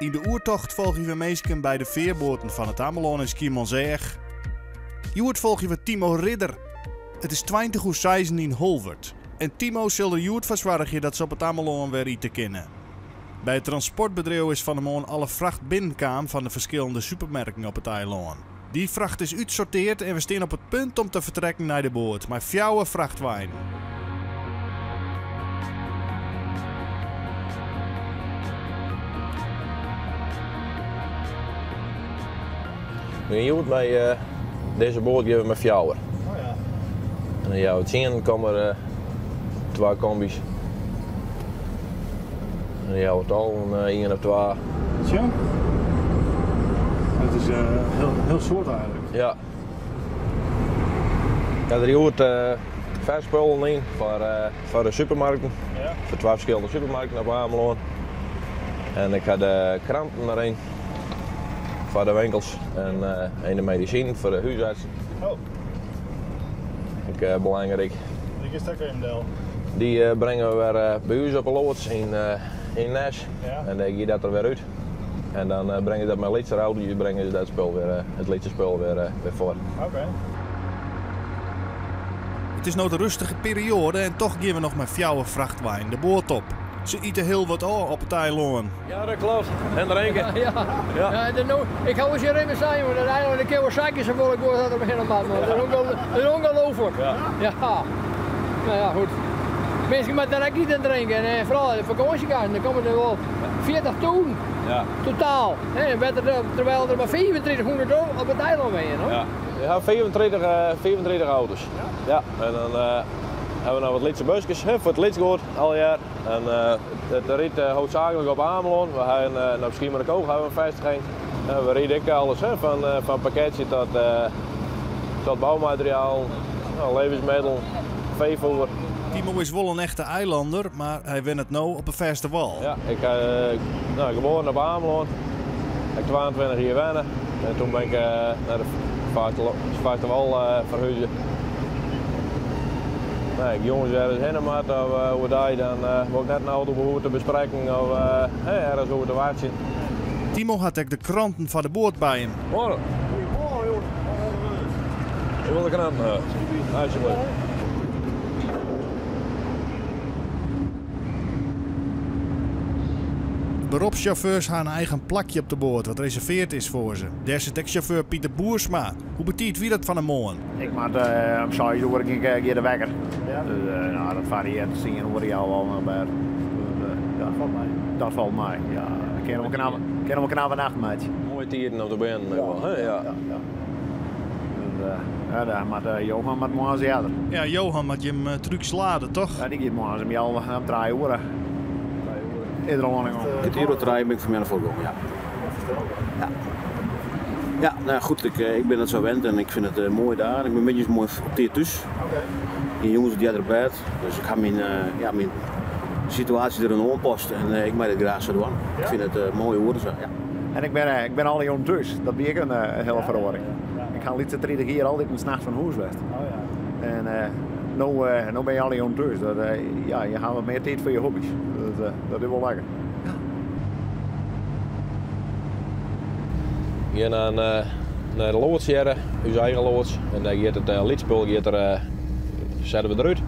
Yn de oertocht folgje we minsken by de fearboaten fan It Amelân en Skiermûntseach. Hjoed folgje we Timo Ridder. It is 20 oer seizen yn Holwert en Timo sil der hjoed foar soargje dat se op It Amelân wer ite kinne. By it transportbedriuw is fan 'e moarn alle fracht binnenkaam fan de ferskillende supermerken op it eilân. Dy fracht is útsorteard en we stean op it punt om te fertrekken nei de boat mei fjouwer frachtweinen. We gean hjoed mei dizze boat gean we mei fjouwer. En dan jouwe tsien komme der twa kombys. En dan jouwe tolven ien of twa. Tsja. Het is heel, heel soad eigenlijk. Ja. Ja, der hjoed fers spullen yn foar de supermarkten. Ja. Foar twa ferskillende supermarkten op Amelân. En ik ha de kranten deryn foar de winkels en de medisinen foar de húsartsen. Oh. Ek belangryk. Dy giest ek even del? Dy bringe we wer by ús op 'e loads yn Nes. Ja. En dêr giet dat der wer út. En dan bringe se dat mei lytsere autootjes bringe se dat spul wer, it lytse spul wer fuort. Oké. It is no de rêstige perioade en toch gean we noch mei fjouwer frachtweinen de boat op. Se ite hiel wat ôf op it eilân. Ja, dat klopt. En drinken. Ja, ja. Ja, ik ha wol tsjin Rinne sein, want dat eilân, de kinne wol sakje safolle guod dat der hinne moat, man. Dat is ongelooflijk. Ja. Ja. Nou ja, goed. Minsken moatte dêr ek ite en drinken. En foaral de fakânsjegasten, der komme der wol 40.000 Ja. totaal. Hè, terwijl der mar 3500 op it eilân wenje. No? Ja. We ha 35 auto's. Ja. En dan ha we noch wat lytse buskes, hè, foar it lytsguod allegear. En it rydt hoofdzakelijk op Amelân. We ha op Schiermonnikoog ha we in fêstiging. We ride ek alles, hè, fan pakketsje tot boumateriaal, levensmiddelen, feefoer. Timo is wol in echte eilander, mar hy wennet no op 'e fêste wâl. Ja, ik no, geboren op Amelân. Ik 22 jier wenne. En toen ben ik nei de fêste wâl ferhuze. Nee, ik jûns ergens hinne moat of oerdei, dan wol ik net in auto behoeve te besprekken of ergens oer te wachtsjen. Timo hat ek de kranten foar de boat by him. Moarn. Goeiemoarn, joh. Ik wol de kranten ha. Alsjeblieft. Beropssjauffeurs ha in eigen plakje op de boat wat reserveard is foar se. Dêr sit ek sjauffeur Pieter Boersma. Hoe betiid wie dat fan 'e moarn? Ik moat om 6 oere giet de wekker. Dus no, dat fariearret tsien oere jou al nei bêd. Dus Dat falt mei. Dat falt mei, ja. Kin wol knappe, kin wol knappe nacht meitsje. Moaie tiden om te binnen ek wol, hè? Ja. Ja, ja. Dus ja, daar moat Johan moat moarns earder. Ja, Johan moat jim trucks lade, toch? Ja, dy giet moarns om healwei, om trije oere. Is der oan de gong. Kertier oer trije bin ik fan moarn fuortgong, ja. Ja. Ja, nou goed, ik bin dat sa wend en ik fyn it moai dêr. Ik bin middeis moai op tiid thús. En jûns wat earder op bêd. Dus ik ha myn, ja, myn situaasje deroan oanpast en ik mei dat graach sa dwaan. Ik fyn it moaie oeren sa, ja. En ik bin alle jûnen thús. Dat wie ek in hiele feroaring. Ik ha in lytse 30 jier altyd nachts fan hûs west. En no bin je alle jûnen thús. Dat, ja, je ha wat mear tiid foar je hobby's. Dat is wol lekker. We gean nei de loads hjirre, ús eigen loads. En dêr giet it lytsspul giet der, sette we derút.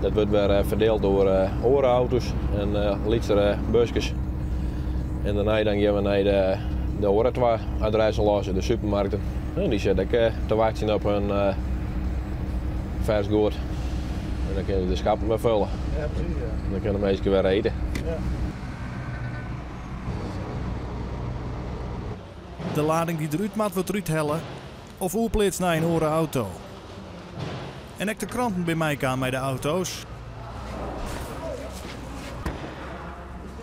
Dat wurdt wer ferdield oer oare auto's en lytsere buskes. En dêrnei dan gean we nei de oare twa adressen los, de supermarkten. En dy sitte ek te wachtsjen op hun fers goed. En dan kinne se de skappen wer fulle. Ja, presys, ja. En dan kinne de minsken wer ite. Ja. De lading dy't derút moat wurdt derút helle of oerpleatst nei in oare auto. En ek de kranten binne meikaam mei de auto's.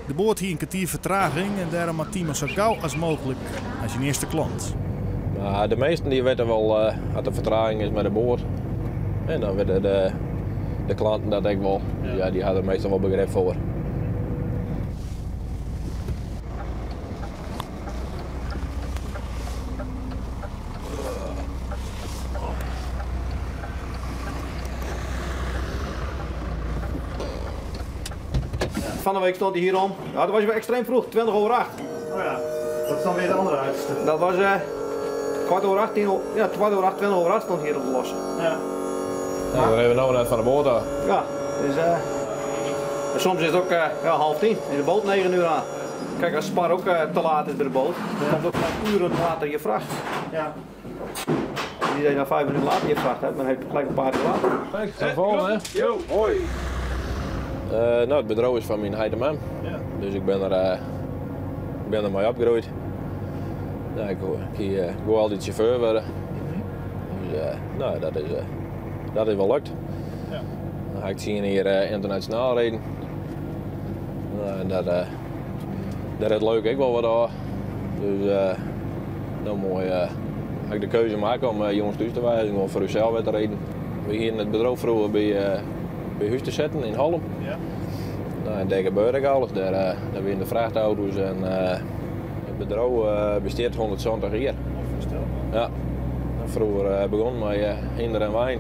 De boat hie in kertier fertraging en dêrom moat Timo sa gau as mooglik nei syn earste klant. Mar de measten dy witte wol at der fertraging is mei de boat. En dan witte de klanten dat ek wol. Dus ja, dy ha der meastal wol begrip foar. Van de week stond hij hier om. Ja, dat was weer extreem vroeg, 8:20. Oh ja, dat is dan weer de andere uiterste. Dat was kwart over 18, ja, kwart over 8, 8:20 stond hier op te lossen. Ja. Nou, we even nou net van de boot af. Ja, dus, soms is het ook ja, 9:30 in de boot 9 uur aan. Kijk, als Spar ook te laat is bij de boot, dan komt ook uren later je vracht. Ja. Die dat je nou 5 minuten later je vracht hebt, maar dan heb je gelijk een paar uur later. Kijk, tot de volgende, hè. Jo, hoi. Nou, het bedrijf is van mijn heit en mem. Ja. Dus ik ben er mee opgegroeid. Ja, ik wil altijd chauffeur worden. Dus nou, dat is wel lukt. Ja. Dan ga ik zien hier internationaal rijden. Nou, en dat is leuk, ik wel wat aan. Dus nou mooi ga ik de keuze maken om jongens thuis te wijzen, of voor uzelf weer te rijden. We hier in het bedrijf vroeger bij huis te zetten in Hollum. Ja. Nou, en daar gebeurde ik alles. Daar waren de vrachtauto's en het bedrijf besteedt 120 jaar. Ja. Vroeger begon met hinder en wijn.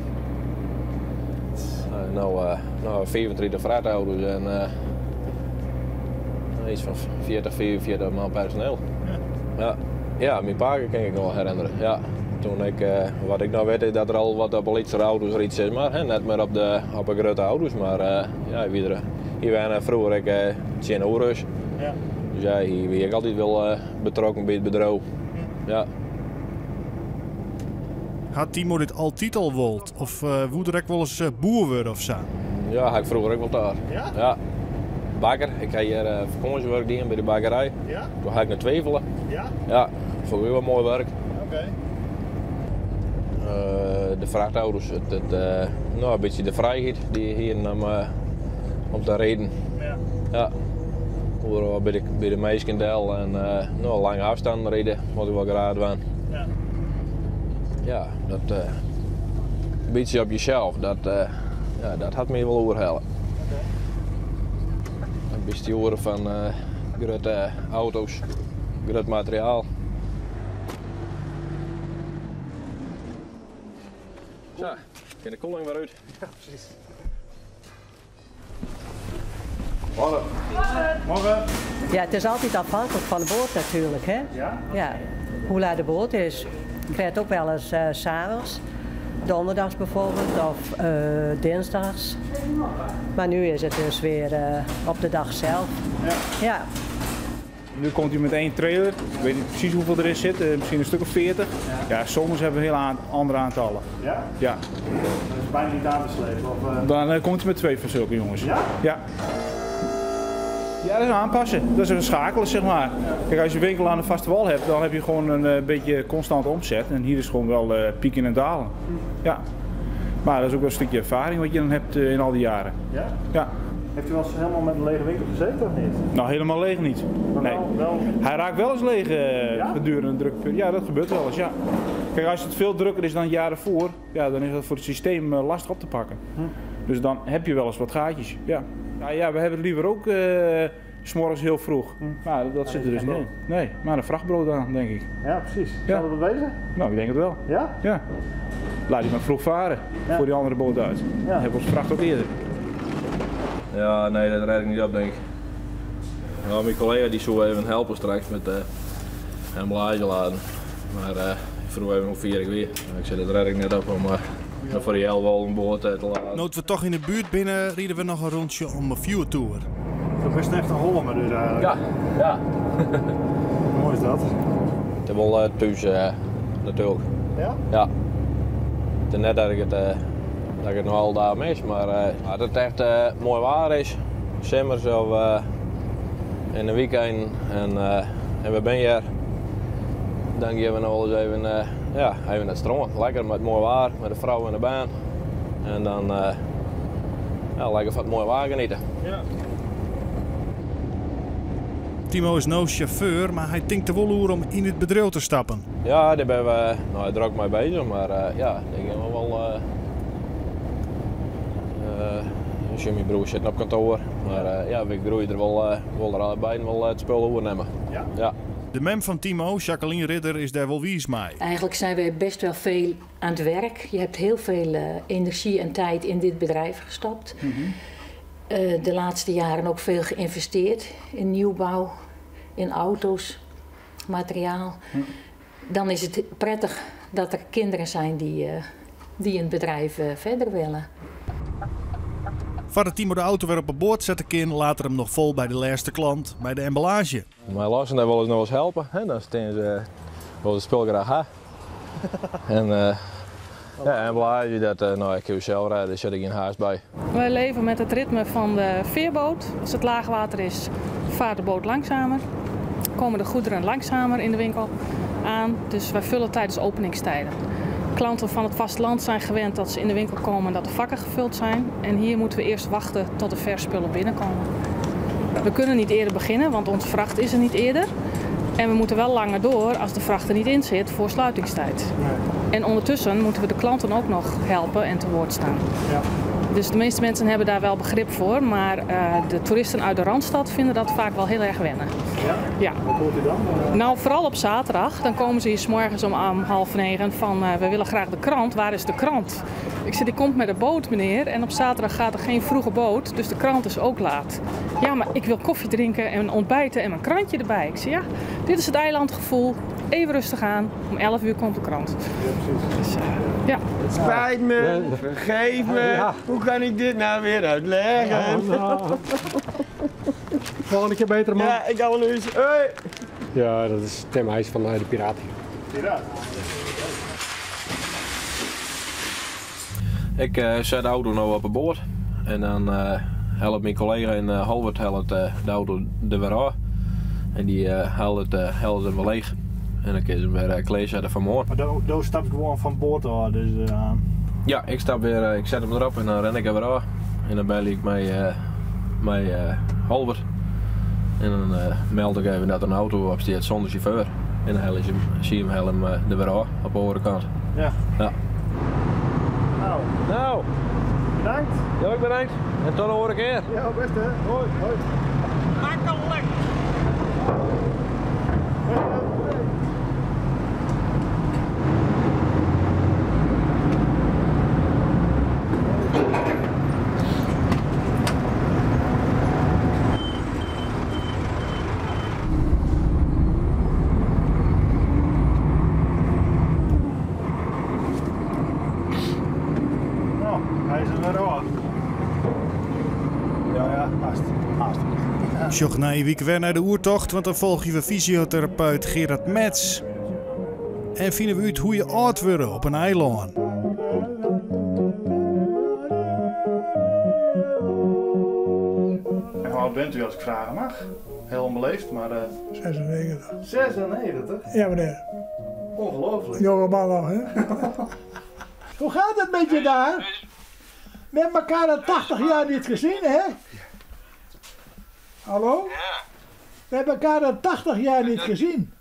Nou, 35 vrachtauto's en iets van 40, 44 man personeel. Ja. Ja. Ja, mijn pa kan ik nog herinneren. Ja. Toen ik, wat ik nou weet is dat er al wat op lietsere auto's reed, zeg maar. Hè? Net meer op de grote auto's, maar ja, hier waren vroeger ik tien oorus. Ja. Dus ja, hier ben ik altijd wel betrokken bij het bedrijf. Ja. Had Timo dit altijd al wild? Of woe er ook wel eens boer worden of zo? Ja, had ik vroeger ook wel daar. Ja? Ja. Bakker. Ik had hier vakantiewerk gedaan bij de bakkerij. Ja? Toen ga ik naar Twevelen. Ja? Ja, vond ik ook wel mooi werk. Oké. De vrachtauto's, een beetje de vrijheid die hier om te rijden. Ja. Ja. Overal bij de Meeskendel en lange afstanden rijden, wat ik wel graag doe. Ja. Ja, dat een beetje op jezelf, ja, dat had me wel overhalen. Oké. Het besturen van grote auto's, groot materiaal. Zo, kan de koeling weer uit. Ja, precies. Morgen. Morgen. Ja, het is altijd afhankelijk van de boot natuurlijk, hè? Ja? Ja, hoe laat de boot is. Ik krijg het ook wel eens 's avonds, donderdags bijvoorbeeld, of dinsdags. Maar nu is het dus weer op de dag zelf. Ja. Ja. Nu komt hij met 1 trailer. Ik weet niet precies hoeveel erin zit, misschien een stuk of 40. Ja. Ja, zomers hebben we heel andere aantallen. Ja? Ja. Dat is bijna niet aan te slepen? Of? Dan komt hij met 2 van zulke jongens. Ja? Ja. Ja, dat is aanpassen. Dat is een schakelen. Ja. Kijk, als je winkel aan de vaste wal hebt, dan heb je gewoon een beetje constante omzet. En hier is gewoon wel pieken en dalen. Ja. Maar dat is ook wel een stukje ervaring wat je dan hebt in al die jaren. Ja? Ja. Heeft u wel eens helemaal met een lege winkel gezeten of niet? Nou, helemaal leeg niet. Maar Nee. wel... Hij raakt wel eens leeg Ja? gedurende een drukke periode. Ja, dat gebeurt wel eens, ja. Kijk, als het veel drukker is dan het jaar ervoor, ja, dan is dat voor het systeem lastig op te pakken. Dus dan heb je wel eens wat gaatjes, ja. Nou ja, we hebben het liever ook 's morgens heel vroeg. Maar dat Ja, zit er dus dat niet in. Nee, maar een vrachtbrood aan, denk ik. Ja, precies. Ja. Zal dat het wezen? Nou, ik denk het wel. Ja? Ja. Laat die maar vroeg varen, Ja. voor die andere boot uit. Ja. Dan hebben we onze vracht ook eerder. Ja, nee, dat red ik niet op, denk ik. Nou, mijn collega die zou even helpen straks met de embalage laden. Maar ik vroeg even hoe vier ik weer. Ik zei, dat red ik net op om voor die helwal een boot te laden. Nood we toch in de buurt binnen, rijden we nog een rondje om een viewertour. Dat is echt een Hollemer dus eigenlijk. Ja, ja. Hoe mooi is dat? Het is wel thuis natuurlijk. Ja? Ja. Het is net dat ik het nog al daar mis, maar als het echt mooi waar is, zommers of in de weekend en we zijn hier, dan gaan we nog wel eens even naar het strand. Lekker met mooi waar, met de vrouw en de baan. En dan lekker van het mooi waar genieten. Ja. Timo is no chauffeur, maar hij denkt er wel over om in het bedrijf te stappen. Ja, daar ben we druk mee bezig, maar ja, ik denk wel. Jimmy broer zit op kantoor, maar ja, we groeien er wel er allebei wel het spul overnemen. Ja? Ja. De mem van Timo, Jacqueline Ridder, is daar wel wies mee. Eigenlijk zijn wij best wel veel aan het werk. Je hebt heel veel energie en tijd in dit bedrijf gestopt. De laatste jaren ook veel geïnvesteerd in nieuwbouw, in auto's. materiaal. Dan is het prettig dat er kinderen zijn die, eh, die in het bedrijf eh, verder willen. Foardat Timo de auto wer op 'e boat sette kin, laadt er him noch fol by de lêste klant, by de emballaazje. Mei lossen dêr wolle se noch wolris helpe. Hè? Dan stean se wolle se it spul graach ha. En uh, ja, emballaazje, dat, uh, no, ik kin sels ride, dêr sit ik gjin haast by. Wij leven met het ritme van de veerboot. Als het laagwater is, vaart de boot langzamer. Komen de goederen langzamer in de winkel aan. Dus wij vullen tijdens openingstijden. Klanten van het vasteland zijn gewend dat ze in de winkel komen en dat de vakken gevuld zijn. En hier moeten we eerst wachten tot de versspullen binnenkomen. We kunnen niet eerder beginnen, want onze vracht is er niet eerder. En we moeten wel langer door als de vracht er niet in zit voor sluitingstijd. En ondertussen moeten we de klanten ook nog helpen en te woord staan. Ja. Dus de meeste mensen hebben daar wel begrip voor, maar de toeristen uit de Randstad vinden dat vaak wel heel erg wennen. Ja? Ja. Wat hoort u dan? Nou, vooral op zaterdag. Dan komen ze hier 's morgens om 8.30 van we willen graag de krant. Waar is de krant? Ik zeg, die komt met de boot, meneer. En op zaterdag gaat er geen vroege boot, dus de krant is ook laat. Ja, maar ik wil koffie drinken en ontbijten en mijn krantje erbij. Ik zeg, ja, dit is het eilandgevoel. Even rustig aan. Om 11 uur komt de krant. Ja, precies. Dus, ja. Het spijt me, vergeef me. Ja. Hoe kan ik dit nou weer uitleggen? Ja, Volgende keer beter, man. Ja, ik ga wel nu eens. Hoi. Ja, dat is Tim IJs van de Piraat. Piraat? Ik zet de auto nou op de boot en dan helpt mijn collega in Holwerd helpt, de auto er weer af. En die haalt het weer leeg. En dan kun je hem weer klaarzetten van morgen. Maar do stapt gewoon van boord af, dus, Ja, ik stap weer, ik zet hem erop en dan ren ik er weer af. En dan bel ik met Holwerd. En dan meld ik even dat er een auto op staat zonder chauffeur. En dan haal ik hem, zie je hem, haal hem er weer af op de andere kant. Ja. Ja. Nou. Nou. Bedankt. Ja, ook bedankt. En tot de volgende keer. Ja, best hè. Hoi. Hoi. Makkelijk. Nou, hij is er weer af. Ja, ja, haast. Haast. Sjoch nei wike wer nei de oertocht, want dan folgje we fysioterapeut Gerard Metz. En fine we út hoe't je âld wurde op in eilân. En hoe oud bent u als ik vragen mag? Heel onbeleefd, maar... 96. 96? Ja, meneer. Ongelooflijk. Jonge man nog, hè? Hoe gaat het met je daar? We hebben elkaar al 80 jaar niet gezien, hè? Hallo? Ja. We hebben elkaar al 80 jaar niet gezien.